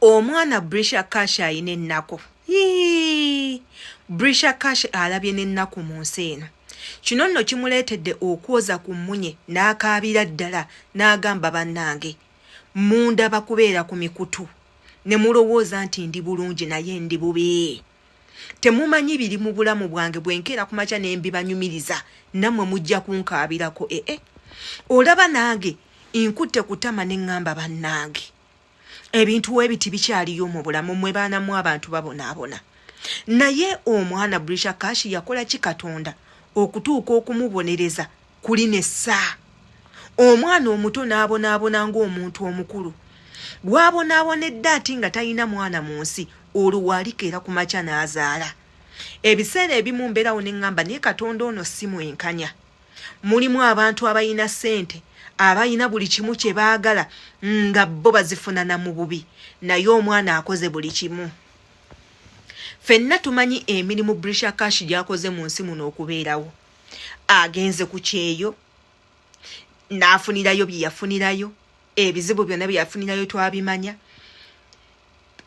Omwana Brisha Cash ayina ennaku. Yii! Brisha Cash alabye n'ennaku mu nsi eno. Kino nno kimuleetedde okwoza ku mmunye n'akaabira ddala n'agamba bannange mundaba kubeera ku mikutu ne mulowooza nti ndi bulungi naye ndi bubi. Temumanyi biri mu bulamu bwange bwe nkeera ku makya ne mbibanyumiriza nammwe mujja kunkaabirako ee eh, eh. Olaba nange nkutte ku ttama ne ŋŋamba bannange ebintu webiti bikyaliyo mu bulamu mwe baana mu abantu babonaabona naye omwana Brisha Cash yakola ki Katonda okutuuka okumubonereza kuli nessaa omwana omuto n'abonaabona ng'omuntu omukulu bw'abonaabonedde ati nga talina mwana mu nsi olwo waalikeera ku makya n'azaala ebiseera ebimu mbeerawo ne ŋŋamba naye Katonda ono si mwenkanya Mulimu abantu abalina ssente, abalina buli kimu kye baagala nga bo bazifuna na mu bubi, naye omwana akoze buli kimu. Ffenna tumanyi emirimu Brisha Cash gy'akoze mu nsi muno okubeerawo. Agenze ku kyeyo n'afunirayo bye yafunirayo, ebizibu byonna bye yafunirayo twabimanya,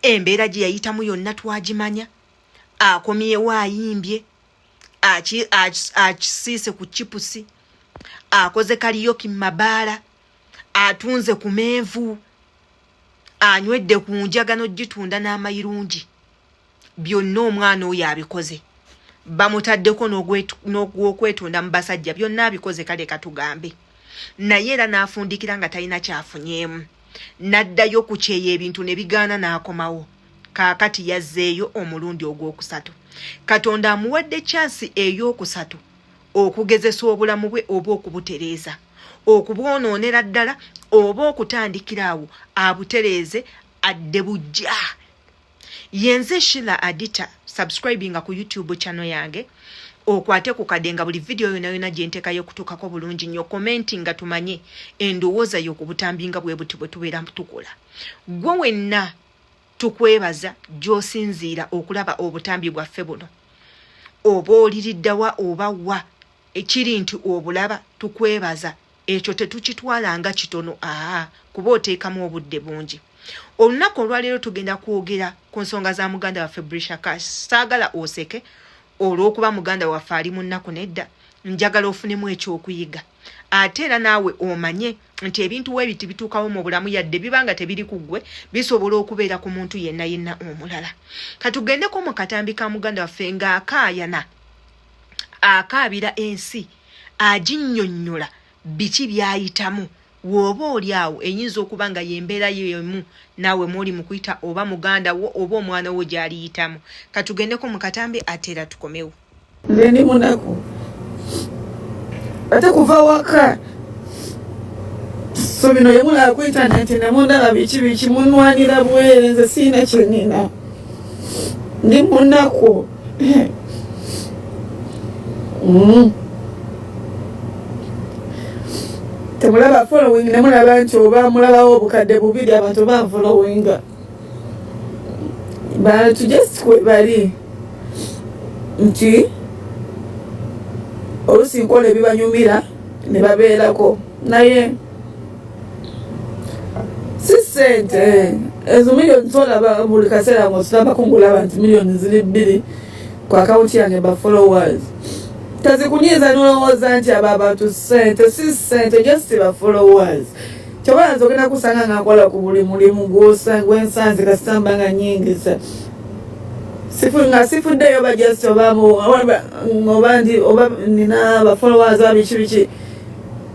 embeera gye yayitamu yonna twagimanya, akomyewo ayimbye akisiise ku chipusi akoze kaliyoki mu mabaala atunze ku menvu anywedde ku njaga n'ogitunda n'amayirungi byonna omwana oyo abikoze bamutaddeko n'ogwokwetunda mu basajja byonna abikoze kale katugambe naye era n'afundikira nga talina kyafunyeemu n'addayo ku kyeyo ebintu ne bigaana n'akomawo Kaakati yazzeeyo omulundi ogw'okusatu. Katonda amuwadde kyansi ey'okusatu okugezesa obulamu bwe oba okubutereeza, okubwonoonera ddala oba okutandikira awo abutereeze adde buggya. Yenze Sheila Adita, subscribinga ku YouTube channel yange okwate ku kade nga buli vidiyo yona yona gye nteekayo okutuukako bulungi nnyo. Komenti nga tumanye endowooza yo ku butambi nga bwe buti bwe tubeera tukola. Ggwe wenna tukwebaza gy'osinziira okulaba obutambi bwaffe buno oba oliriddawa oba wa ekiri nti obulaba tukwebaza ekyo tetukitwala nga kitono aa kuba oteekamu obudde bungi olunaku olwaleero tugenda kwogera ku nsonga za muganda waffe Brisha Cash saagala oseke olw'okuba muganda waffe ali mu nnaku nedda njagala ofunemu ekyokuyiga ate era naawe omanye nti ebintu webiti bituukawo mu bulamu yadde biba nga tebiri ku ggwe bisobola okubeera ku muntu yenna yenna omulala katugendeko mu katambi ka muganda waffe ng'akaayana akaabira ensi aginnyonnyola biki byayitamu wooba oli awo eyinza okuba nga yembeera yemu naawe mwoli mu kuyita oba muganda wo oba omwana wo gy'aliyitamu katugendeko mu katambi ate era tukomewo Nze ndi munaku ate kuva waka so bino yemulaba ku intaneti nemundaba biki biki munwanira bwere nze siina kyenina ndi munaku mm. Temulaba following nemulaba nti oba mulabawo obukadde bubiri abantu banfollowinga bantu just kwebali nti olusi nkola ebibanyumira ne babeerako naye si sente ezo miliyoni tolaba buli kaseera ngaosilabako ngulaba nti miliyoni ziri bbiri ku akawunti yange ba followers tezikunyiiza nolowooza nti abo abantu sente si sente just ba followers Kyoba nze ogenda kusanga nga nkola ku buli mulimu gwensanze kasita mba nga nyingiza nga sifuddeyo oba just oba oba ndi oba nina ba followers oba biki biki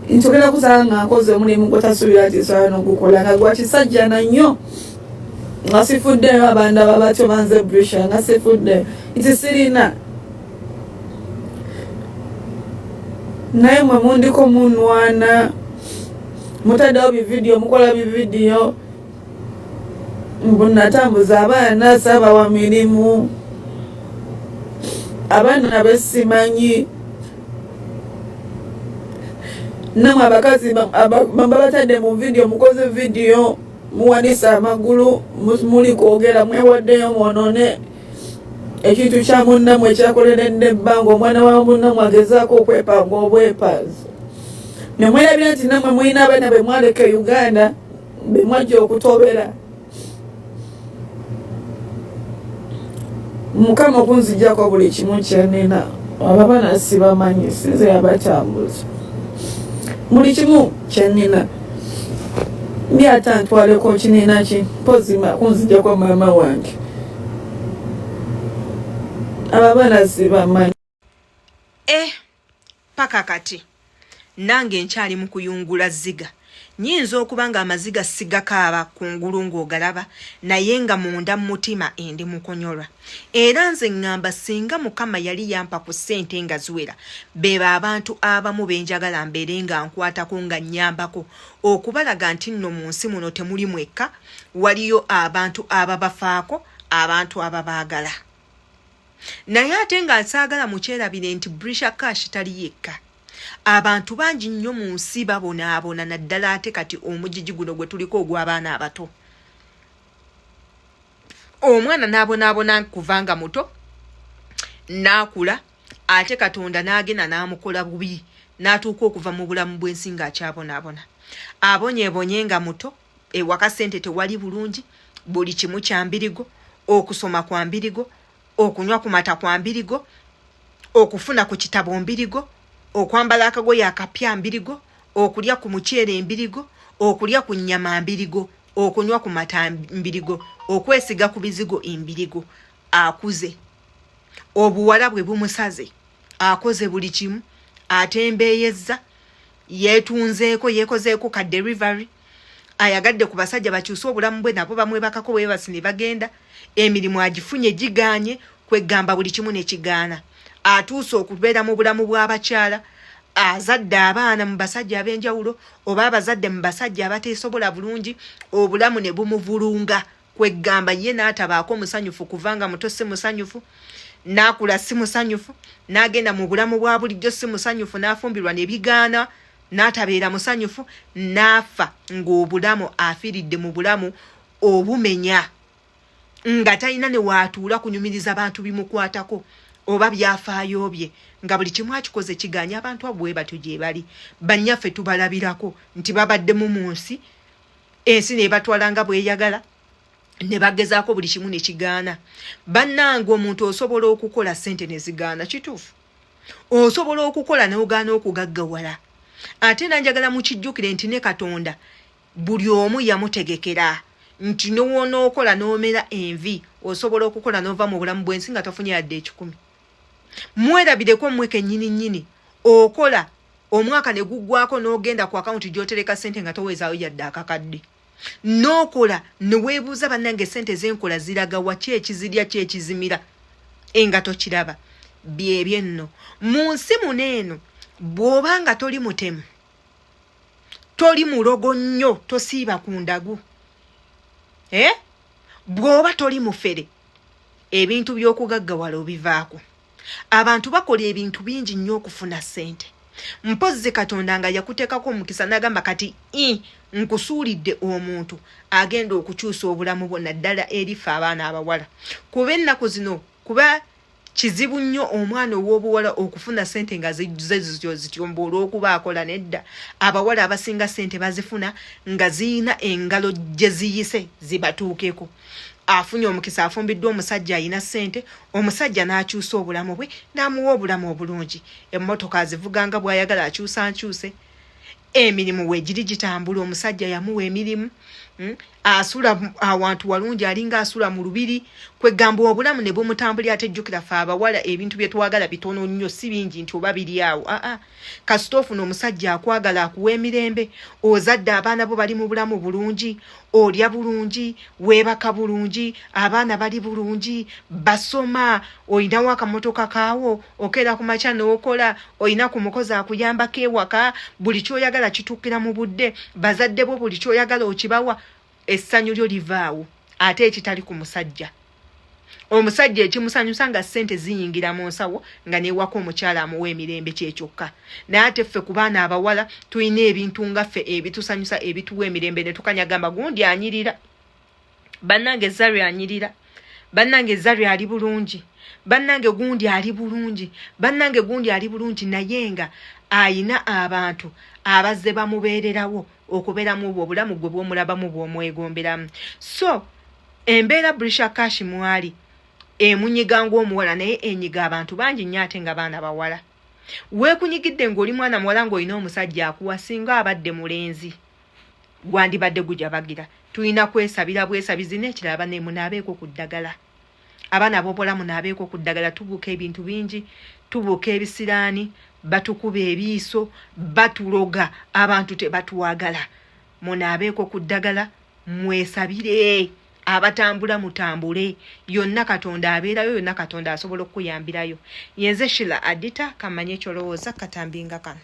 nti ogenda kusanga nga nkoze omulimu gwotasuubira nti nsobola n'ogukola nga gwa kisajja na nnyo nga sifuddeyo abandaba batyo banze brisha nga sifuddeyo nti sirina naye mwe mundiko munwana mutaddewo bividiyo mukola bividiyo mbu natambuza abaana saabawa mirimu abaana besimanyi namwe abakazi babatadde mu vidiyo mukoze vidiyo muwanise amagulu muli kwogera mwewaddeyo mwonone ekintu kya munnamwe ekyakoleredde ebbanga omwana wa munnamwe agezaako okwepanga obwepanzi ne mwerabira nti nammwe mulina abaana be mwaleka e Uganda be mwajja okutobera. Mukama okunzijjako buli kimu kyenina, abo abaana sibamanyi, sinze yabatambuza. Buli kimu kyenina ndi ate antwaleko kinina ki mpozi kunzijjako maama wange, abo abaana sibamanyi. Eh, paka kati nange nkyali mu kuyungula zziga. Nyinza okuba nga amaziga sigakaaba kungulu ng'ogalaba, naye nga munda mu mutima endi mukonyolwa. Era nze ŋŋamba singa Mukama yali yampa ku ssente nga ziwera, bebo abantu abamu be njagala mbeere nga nkwatako nga nnyambako okubalaga nti nno mu nsi muno temuli mwekka, waliyo abantu ababafaako, abantu ababaagala. Naye ate nga saagala mukyerabire nti Brisha Cash tali yekka. Abantu bangi nnyo mu nsi babonaabona naddala ate kati omugigi guno gwe tuliko ogw'abaana abato. Omwana n'abonaabona kuva nga muto n'akula ate Katonda n'agenda n'amukola bubi n'atuuka okuva mu bulamu bw'ensi ng'akyabonaabona. Abonyeebonye nga muto, ewaka ssente tewali bulungi, buli kimu kya mbirigo, okusoma kwa mbirigo, okunywa ku mata kwa mbirigo, okufuna ku kitabo mbirigo, okwambala akagoye akapya mbirigo, okulya ku muceere mbirigo, okulya ku nnyama mbirigo, okunywa ku mata mbirigo, okwesiga ku bizigo embirigo. Akuze, obuwala bwe bumusaze, akoze buli kimu, atembeeyezza, yeetunzeeko, yeekozeeko ka delivery, ayagadde ku basajja bakyuse obulamu bwe, nabo bamwebakako bwebasi ne bagenda, emirimu agifunye gigaanye, kwegamba buli kimu ne kigaana. Atuuse okubeera mu bulamu bw'abakyala, azadde abaana mu basajja ab'enjawulo oba abazadde mu basajja abateesobola bulungi, obulamu ne bumuvulunga, kwegamba ye n'atabaako musanyufu kuva nga muto si musanyufu, n'akula si musanyufu, n'agenda mu bulamu bwa bulijjo si musanyufu, n'afumbirwa ne bigaana n'atabeera musanyufu, n'afa ng'obulamu afiiridde mu bulamu obumenya, nga talina ne waatuula kunyumiriza bantu bimukwatako oba byafaayo bye, nga buli kimu akikoze kigaanya. Abantu abo bwe batyo gye bali, bannyaffe tubalabirako nti babaddemu mu nsi, ensi nebatwala nga bweyagala, ne bagezaako buli kimu ne kigaana. Bannange, omuntu osobola okukola ssente ne zigaana, kituufu. Osobola okukola n'ogaana okugaggawala. Ate era njagala mukijjukire nti ne Katonda buli omu yamutegekera nti newonookola n'omera envi, osobola okukola n'ova mu bulamu bw'ensi nga tofunye yadde ekikumi. Mwerabireko mmwe kennyini nnyini, okola omwaka ne guggwako n'ogenda ku akawunti gy'otereka ssente nga towezaayo yadde akakadde. N'okola ne weebuuza, bannange ssente zenkola ziraga wa? Ki ekizirya, ki ekizimira? Enga tokiraba. Byebyo nno mu nsi muno eno, bw'oba nga toli mutemu, toli mulogo nnyo, tosiiba ku ndagu, eh? Bw'oba toli mufere, ebintu by'okugaggawala obivaako. Abantu bakola ebintu bingi nnyo okufuna ssente. Mpozzi Katonda nga yakuteekako omukisa n'agamba kati i nkusuulidde omuntu agenda okukyusa obulamu bwo, naddala erife abaana abawala, kuba ennaku zino kuba kizibu nnyo omwana ow'obuwala okufuna ssente nga zizze zityo zityo mbu olw'okuba akola. Nedda, abawala abasinga ssente bazifuna nga ziyina engalo gye ziyise zibatuukeko. Afunye omukisa, afumbiddwa omusajja alina ssente, omusajja n'akyusa obulamu bwe n'amuwa obulamu obulungi, emmotoka azivuga nga bw'ayagala, akyusa nkyuse, emirimu weegiri gitambula, omusajja yamuwa emirimu, asula awantu walungi, alinga asula mu lubiri, kwegamba obulamu ne bumutambulira. Ate jjukira fe abawala ebintu bye twagala bitono nnyo, si bingi nti oba biri awo. Aa, kasita ofuna omusajja akwagala, akuwa emirembe, ozadde abaana bo bali mu bulamu bulungi, olya bulungi, weebaka bulungi, abaana bali bulungi, basoma, olinawo akamotoka kaawo, okeera ku makya n'okola, olina ku mukozi akuyambako ewaka, buli ky'oyagala kituukira mu budde, bazadde bo buli ky'oyagala okibawa, essanyu lyo livaawo. Ate ekitali ku musajja, omusajja ekimusanyusa nga ssente ziyingira mu nsawo, nga newaka omukyala amuwa emirembe, kyekyokka. Naye ate ffe ku baana abawala tulina ebintu nga ffe ebitusanyusa, ebituwa emirembe, ne tukanyagamba gundi anyirira, bannange Zari anyirira, bannange Zari ali bulungi, bannange gundi ali bulungi, bannange gundi ali bulungi, naye nga ayina abantu abazze bamubeererawo okubeeramu obwo obulamu gwe bwomulabamu bwomwegomberamu. So embeera Brisha Cash mwali Emunyiga ng'omuwala naye enyiga abantu bangi nnyo ate nga baana bawala. Weekunyigidde ng'oli mwana muwala ng'olina omusajja akuwa singa abadde mulenzi gwandibadde gujabagira. Tulina kwesabira bwesabizi n'ekirala bane munaabeeko ku ddagala. Abaana ab'obuwala munaabeeko ku ddagala tubuuka ebintu bingi, tubuuka ebisiraani, batukuba ebiiso, batuloga, abantu tebatwagala. Munaabeeko ku ddagala mwesabire abatambula mutambule yonna katonda abeerayo yonna katonda asobola okukuyambirayo yenze shila adita kamanye ekyolowooza katambi nga kano.